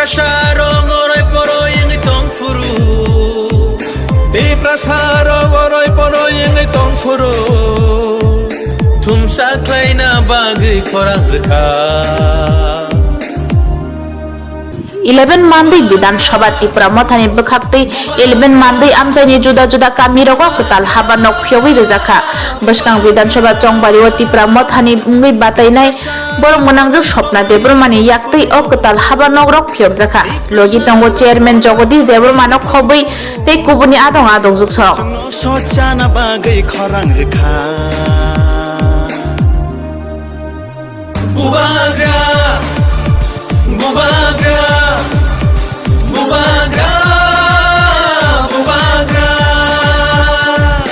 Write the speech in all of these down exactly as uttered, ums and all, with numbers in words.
Tiprasa rok oroi poroi wngwi tong phuru. Tiprasa rok oroi poroi wngwi tong phuru. Thumsa khlaina bagwi khorang rwkha. Eleven Mandwi Bidhan Sabha Tipra Mothani bwkhaktwi eleven Mandwi amchaini juda juda kamirogo kwtal haba nok phiyogwi rwjakha. Bwskang Bidhan Sabha chongbario Tipra Mothani wngwi batainai borok mwnangjwk Swapna Debbarmani yaktwi o kwtal haba nokrok phiyokjakha. Logi tongo Chairman Jagadish Debbarmano khobwi tei kubuni adong adongjwk sok. Sochana bagwi khorang rwkha. Bubagra, bubagra, bubagra, bubagra.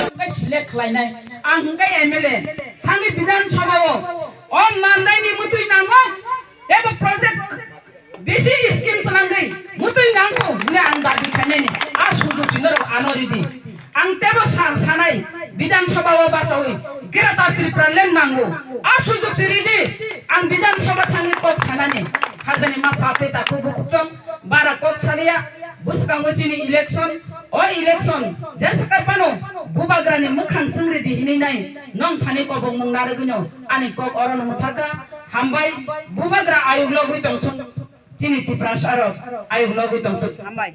Hwnkhe select khlainai, ang hwnkhe M L A, thangwi Bidhan Sabha o, o Mandai ni mwtwi nango, tebo project bisi scheme twnangwi mwtwi nangkho hwnwi ang dabi khainani, a sujog chini rok ano ridi. Ang tebo sa-, sanai, Bidhan Sabha o basawi Greater Tripura Land nango. A sujog si ridi, ang Bidhan Sabha thangwi kok sanani. Hajani ma pha tei takhuk bukhuk chong, bara kok saliya, bwskango chini election, o election, jesa karpano Bubagrani mwkhang chwng ridi hinwi nai, nong thani kobong mung narwgwino, ani kok orono mwthaka, hambai, Bubagra ayuk logwi tongthok, chini Tiprasa rok ayuk logwi tongthok, hambai.